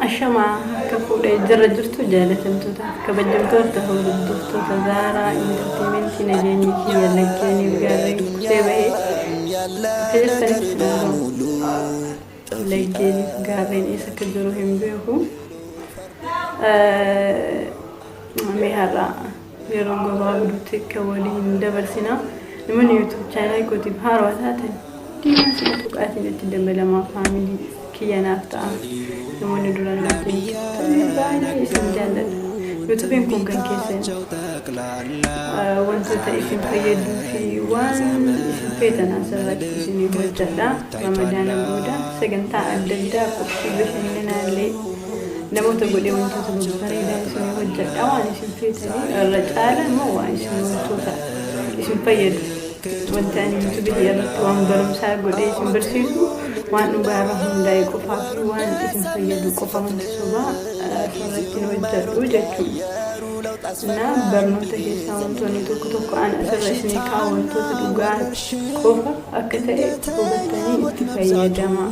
Ashamaa akka fuudhee jirra jirtu jaalatamtoota kabajamtoota hordoftoota Zaaraa Intarteementii nageenyi kiyya laggeeniif gaarreen kutee bahee akka jirtanitti laggeeniif gaarreen eessa akka jiru hin beeku. Mee har'a yeroo gabaabduutti akka waliin dabarsina. Namoonni YouTube channel kootiif haarawaa taatan diimaa sana tuqaatiin itti dabalamaa faamilii kiyya naaf ta'a. Namoonni duraan wajjin turtan baay'ee isin jaalladha. YouTube'n kun kan keessan wantoota isin fayyaduu fi waan isin feetan asirratti isinii hojjedha. Ramadaana booda sagantaa adda addaa qophii bashannanaallee namoota godhee wantoota babbareedaa isinii hojjedha waan isin feetanii irra caala immoo waan isin wantoota isin fayyadu wanti ani YouTube irratti waan barumsaa godhee isin barsiisu waan dhugaa irra hundaa'e qofaa fi waan isin fayyadu qofa wanti sobaa asirratti hin hojjedhu jechuudha. Na barnoota keessaa wantoonni tokko tokko an asirra isinii kaa'u wantoota dhugaa qofa akka ta'e hubattanii itti fayyadamaa.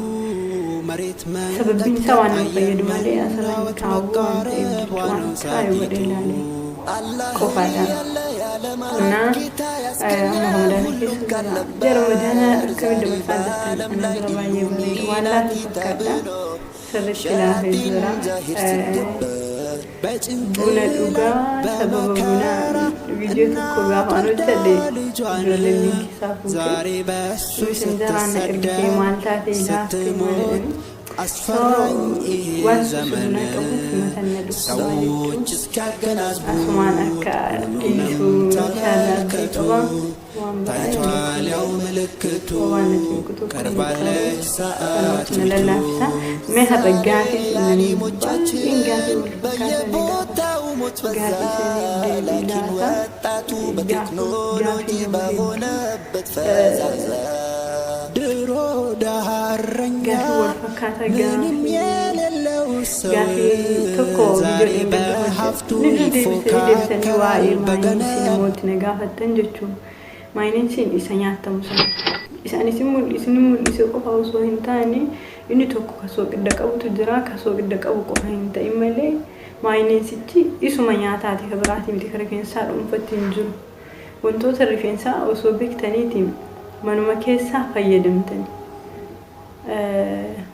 Sababbiin isaa waan nama fayyadu malee asirra hin kaa'u waan ta'eef jechuudha. Waan kaayu godhee ilaale qofaadha. Na amma Ramadaana keessa jira. Ji'a Ramadaana akkamitti dabarsaa jirtan? Ana bira baay'ee bareeda. Waan laafe fakkaadha. Sirriitti laafee jira. Buna dhugaa sababa bunaa viidiyoo tokko gaafa an hojjedhe ijoolleen linkii isaa fuute misenjaraan na ergitee maal taatee laaftee maal jedhanii so waan suusi bunaa qabuuf matan na dhukkuba jechuun asumaan akka dhiisu inshaallah abdii qaba. Waan baay'ee waan na cinqu tokko hin qabu. Kanumatti na lallaafisa. Mee har'a gaafii isin baay'een gaafii wal fakkaataa na gaafatu. Gaafii isiniif deebii laata. Gaafii nama hedduu gaafii wal fakkaataa gaafii gaafii tokko viidiyoo dheengadda hojjedhe ni deebisanii deebisanii waa'ee maayininsii namooti na gaafattan jechuun maayinensiin isa nyaattamu sana isaan isin mul'isin mul'ise qofa osoo hin taane inni tokko ka sooqidda qabutu jira ka sooqidda qabu qofa hin ta'in malee maayinensichi isuma nyaataati ka biraatii miti ka rifeensaa dhuunfatti hin jiru. Wantoota rifeensaa osoo beektaniiti manuma keessaa fayyadamtani.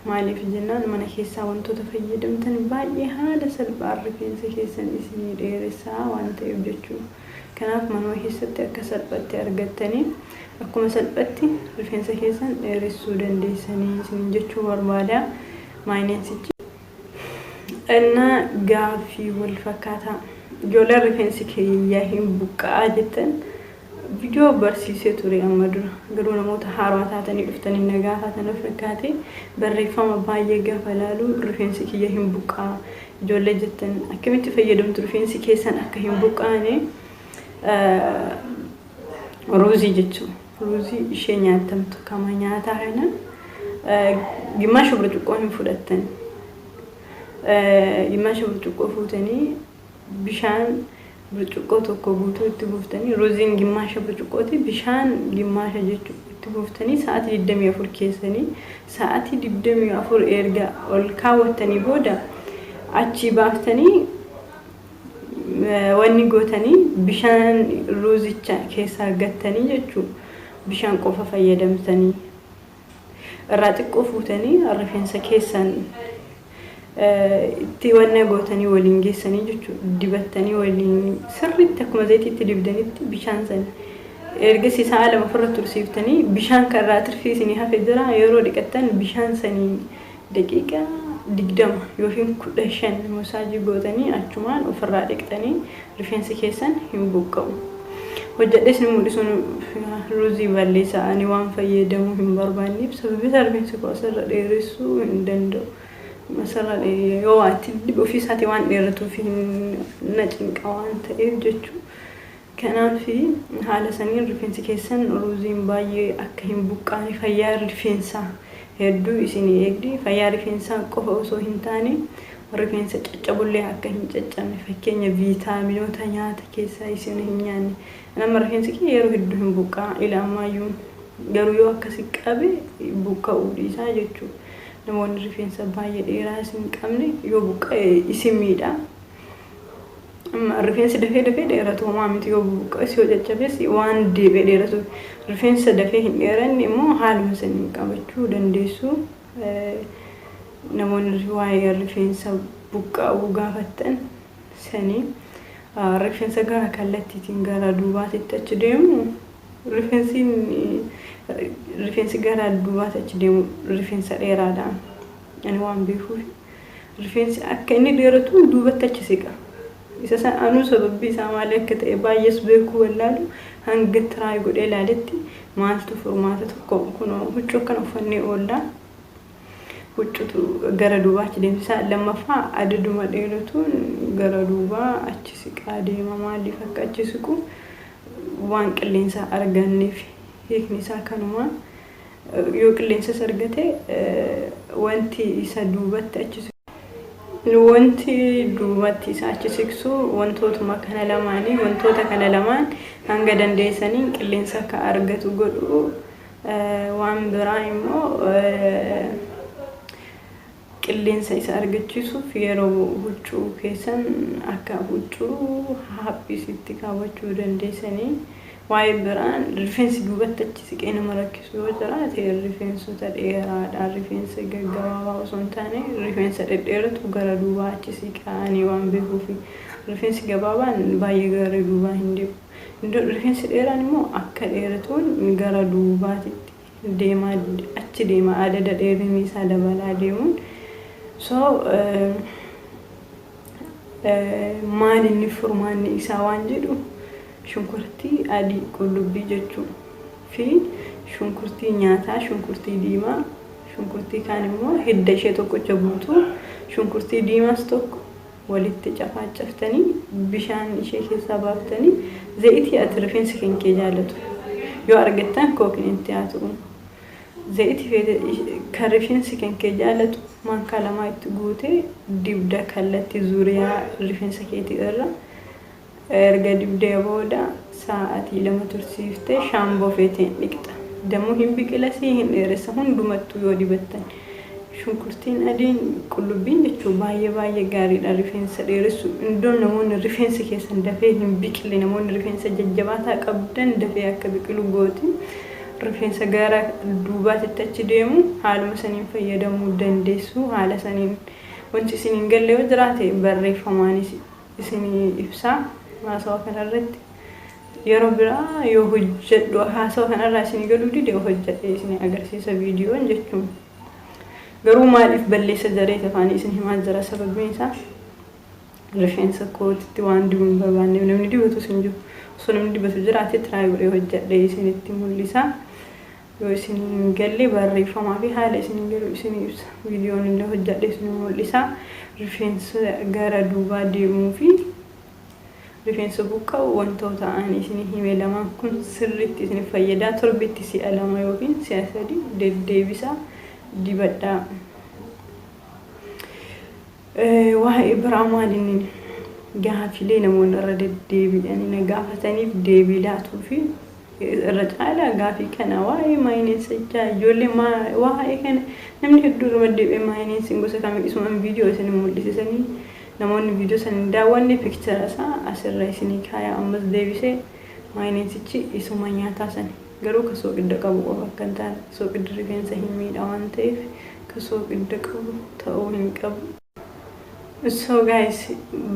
Maaliif jennaan mana keessaa wantoota fayyadamtan baay'ee haala salphaan rifeensa keessan isinii dheeressaa waan ta'eef jechuudha. Kanaaf manuma keessatti akka salphatti argattanii akkuma salphatti rifeensa keessan dheeressuu dandeessanii isiniin jechuu barbaada. Maayineensichi. Inna gaaffii wal fakkaataa. Ijoolleen rifeensi kiyya hin buqqa'aa jettan viidiyoo barsiisee ture amma dura. Garuu namoota haarawaa taatanii dhuftanii na gaafatan fakkaate barreeffama baay'ee gaafa ilaalu rifeensi kiyya hin buqqa'a. Ijoollee jettan akkamitti fayyadamtu rifeensi keessan akka hin buqqaane ruuzii jechuudha. Ruuzii ishee nyaatamtu kama nyaataa kana gimmaasha burcuqqoo hin fudhattan. Gimmaasha burcuqqoo fuutanii bishaan burcuqqoo tokko guutuu itti buuftanii ruuziin gimmaasha burcuqqooti bishaan gimmaasha jechuudha itti buuftanii sa'aatii 24 keessanii sa'aatii 24 erga ol kaawwattanii booda achii baaftanii wanni gootanii bishaan ruuzicha keessaa gattanii jechuu bishaan qofa fayyadamtanii irraa xiqqoo fuutanii rifeensa keessan itti wanna gootanii waliin geessanii jechuu dibattanii waliin sirriitti akkuma zayitiitti dibdanitti bishaan san ergasii sa'a lama ofirra tursiiftanii bishaan kan irraa tirfii isinii hafe jira yeroo dhiqattan bishaan sanii daqiiqaa 20 yookiin 15 masaajii gootanii achumaan ofirraa dhiqxanii rifeensi keessan hin buqqa'u. Hojjedhee isin mul'isuun ruuzii balleessa ani waan fayyadamuu hin barbaanneef sababii isaa rifeensi koo asirra dheeressuu hin danda'u. Asirra yoo waa itti dibe ofii isaatii waan dheeratuuf na cinqa waan ta'eef jechuudha. Kanaaf haala saniin rifeensi keessan ruuziin baay'ee akka hin buqqaane fayyaa rifeensaa Hedduu isinii eegdi. Fayyaa rifeensaa qofa osoo hin taane rifeensa caccabullee akka hin caccabne, fakkeenya viitaaminoota nyaata keessaa isin hin nyaanne. Nama rifeensi kiyya yeroo hedduu hin buqqaa ila ammaayyuu, garuu yoo akkasi qabe buqqa'uu dhiisaa jechuudha. Namoonni rifeensa baay'ee dheeraa isin qabne yoo buqqa'e isin miidha. Amma rifeensi dafee dafee dheeratu homaa miti, yoo buqqa'es yoo caccabes waan deebi'ee dheeratu. Rifeensa dafee hin dheeranne immoo haaluma saniin qabachuu dandeessu. Namoonni waa'ee rifeensa buqqa'uu gaafattan sanii, rifeensa gara kallattiitiin gara duubaatitti achi deemu, rifeensi gara duubaatti achi deemu rifeensa dheeraadha. Ani waan beekuuf rifeensi akka inni dheeratu duubatti achi siqa. Isa san anuu sababbi isaa maali akka ta'e baay'ees beekuu wallaalu, hanga try godhee ilaaletti maaltu furmaata tokko kunoo huccuu akkana uffannee oollaa. Huccutu gara duubaa achi deemsisaa. Lammaffaa, adaduma dheeratuun gara duubaa achi siqaa deema. Maaliif akka achi siqu? Waan qilleensa arganneef. Hiikni isaa kanuma. Yoo qilleensas argate, wanti isa duubatti achi wanti duubatti isa achi siqsu wantootuma kana lamaanii. Wantoota kana lamaan hanga dandeessaniin qilleensa akka argatu godhu. Waan biraa immoo, qilleensa isa argachiisuuf yeroo huccuu keessan akka huccuu haphisitti kaawwachuu dandeessanii. Waa'ee biraan, rifeensi duubatti achi siqee nama rakkisu yoo jiraate rifeensota dheeraadha. Rifeensa gaggabaabaa osoo hin taane rifeensa dhedheeratu gara duubaa achi siqaanii waan beekuufi. Rifeensi gabaabaan baay'ee gara duubaa hin deemu. Rifeensi dheeraan immoo akka dheeratuun gara duubaatitti deemaa, achi deema, adada dheerinni isaa dabalaa deemuun. So maal inni furmaanni isaa waan jedhu, shunkurtii adii, qullubbii jechuu, fi shunkurtii nyaataa, shunkurtii diimaa, shunkurtii kaan immoo hidda ishee tokkocha guutuu, shunkurtii diimaas tokko walitti cafaacaftanii, bishaan ishee keessaa baaftanii, zayitii ati rifeensi kan kee jaalatu yoo argattan, coconut haa ta'u, zayitii feete kan rifeensi kan kee jaalatu, maankaa lamaa itti guutee dibda kallattii zuuriyaa rifeensa keetii irra. Erga dibdee booda sa'aatii 2 tursiiftee shaamboo feeteen dhiqxa. Dammoo hin biqilasii, hin dheeressa hundumattuu yoo dibattan. Shunkurtiin adiin, qullubbiin jechuun, baay'ee baay'ee gaariidha rifeensa dheeressu. Indoon namoonni rifeensi keessan dafee hin biqile, namoonni rifeensa jajjabaataa qabdan, dafee akka biqilu gooti. Rifeensa gara duubaatitti achi deemu haaluma saniin fayyadamuu dandeessu. Haala saniin wanti isin hin galle yoo jiraate barreeffamaanis isinii ibsaa. Haasawa kanarratti yeroo biraa yoo hojjedhu, haasawa kanarraa isinii galuu dide, hojjedhee isinii agarsiisa viidiyoon jechuun. Garuu maaliif balleessa jareet afaanii isin himaa jira? Sababiin isaa rifeensa kootitti waan dibuu hin barbaanneef. Namni dibatus hin jiru. Osoo namni dibatu jiraate try godhee hojjedhee isinitti mul'isa. Yoo isin hin galle barreeffamaa fi haala isin hin galu isin ibsa. Viidiyoon illee hojjedhee isin mul'isa. Rifeensa gara duubaa deemuu fi rifeensa buqqa'u wantoota ani isin hime lamaan kun sirriitti isin fayyadaa. Torbetti si'a lama yookiin si'a sadi deddeebisaa dibadhaa. Waa'ee biraa maal inni gaafilee namoonni irra deddeebi'anii na gaafataniif deebii laatuu fi irra caalaa gaafii kana waa'ee maayineensichaa ijoollee waa'ee kana namni hedduu irra deddeebi'ee maayineensiin gosa kamii, isumaan viidiyoo isin mul'isisanii, namoonni viidiyoo sana hin daawwanne picture isaa asirra isinii kaaya. Ammas deebisee, maayineensichi isuma nyaataa sani, garuu ka sooqidda qabu qofa akka hin taane. Sooqiddi rifeensa hin miidha waan ta'eef ka sooqidda qabu ta'uu hin qabu. So guys,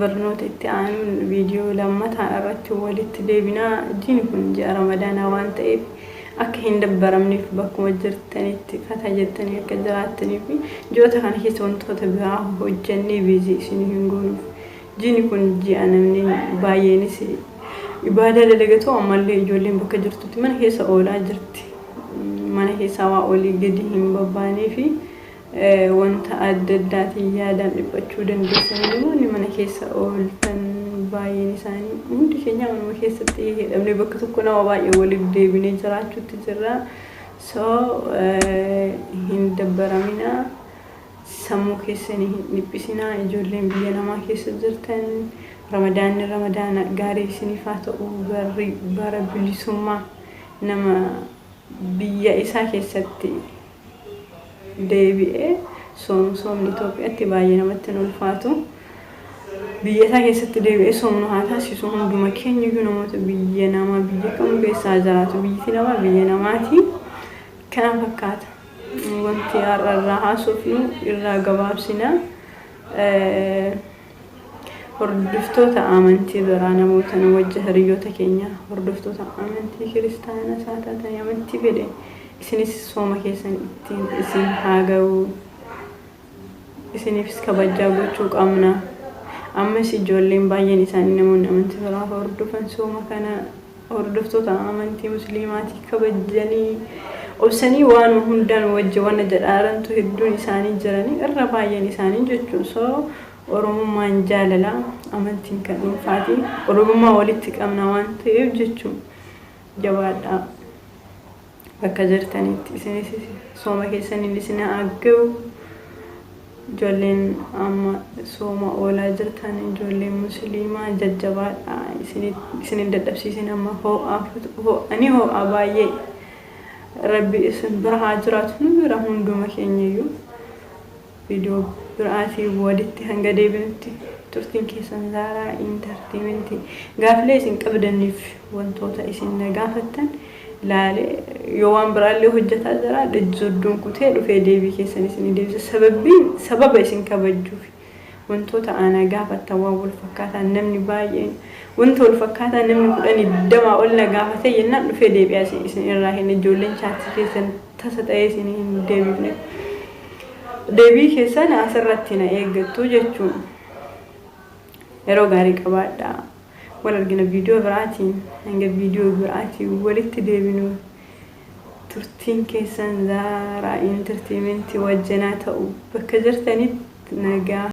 barnoota itti aanuun viidiyoo lammataa irratti walitti deebinaa. Jiini kun ji'a Ramadaanaa waan ta'eef akka hin dabbaramneef, bakkuma jirtanitti fata jettanii akka jiraattanii fi ji'oota kana keessa wantoota biraa hojjannee busy isin hin goonuuf. Jiini kun ji'a namni baay'eenis ibaadaa dalagatu, ammallee ijoolleen bakka jirtutti mana keessa oolaa jirti. Mana keessaa waa olii gadi hin babbaanee fi wanta adda addaatiin yaadaan dhiphachuu dandeessanii. Namoonni mana keessa ooltan baay'een isaanii, hundi keenya manuma keessatti hidhamnee bakka tokko nama baay'ee waliif deebinee jiraachuutti jirra. So hin dabbaraminaa, sammuu keessanii hin dhiphisinaa. Ijoolleen biyya namaa keessa jirtan, Ramadaanni Ramadaana gaarii isiniif haa ta'u. Barri bara bilisummaa, nama biyya isaa keessatti deebi'ee soomu, soomni Itoophiyaatti baay'ee namatti hin ulfaatu. Biyya isaa keessatti deebi'ee soomnu haa taasisu hunduma keenyayyuu. Namoota biyya namaa, biyya kamuu keessaa jiraatu, biyyiti namaa biyya namaati. Kana fakkaata. Wanti har'a irraa haasofnu irraa gabaabsina. Hordoftoota amantii biraa, namoota nu wajji hiriyoota keenya, hordoftoota amantii kiristaanaa isaa taatanii, amantii fedhe, isinis sooma keessan ittiin isin haa ga'u. Isiniifis kabajaa gochuu qabna. Ammas ijoolleen baay'een isaanii, namoonni amantii biraa hordofan, sooma kana hordoftoota amantii musliimaatii kabajanii obsanii waanuma hundaan wajji wanna jedhaarantu hedduun isaanii jiranii, irra baay'een isaanii jechuun. So Oromummaan jaalala, amantiin kan dhuunfaati. Oromummaa walitti qabna waan ta'eef jechuun, jabaadhaa bakka jirtanitti. Isinis sooma keessaniin isin haa ga'u. Ijoolleen amma sooma oolaa jirtan, ijoolleen musliimaa, jajjabaadha. Isin dadhabsiisin. Amma ho'anii ho'aa baay'ee. Rabbi isin bira haa jiraatu, nu bira, hunduma keenyayyuu. Viidiyoo biraatii walitti hanga deebinutti turtiin keessan Zaaraa Entertainment. Gaafilee isin qabdaniif wantoota isin na gaafattan ilaalee, yoo waan biraallee hojjetaa jira jidduun kutee dhufee deebii keessan isin deebisa. Sababbiin sababa isin kabajjuuf, wantoota ana gaafattan waan wal fakkaataa, namni baay'een wanta wal fakkaataa namni 10, 20 ol na gaafatee jennaan, dhufee deebi'aa isin irraa hin ijoolleen chaatii keessan tasa ta'ee isin hin deebifne. Deebii keessan asirratti na eeggattu jechuun. Yeroo gaarii qabaadhaa. Wal argina viidiyoo biraatiin. Hanga viidiyoo biraatiin walitti deebinu turtiin keessan Zaaraa Entertainment wajjinaa ta'u. Bakka jirtanitti nagaa.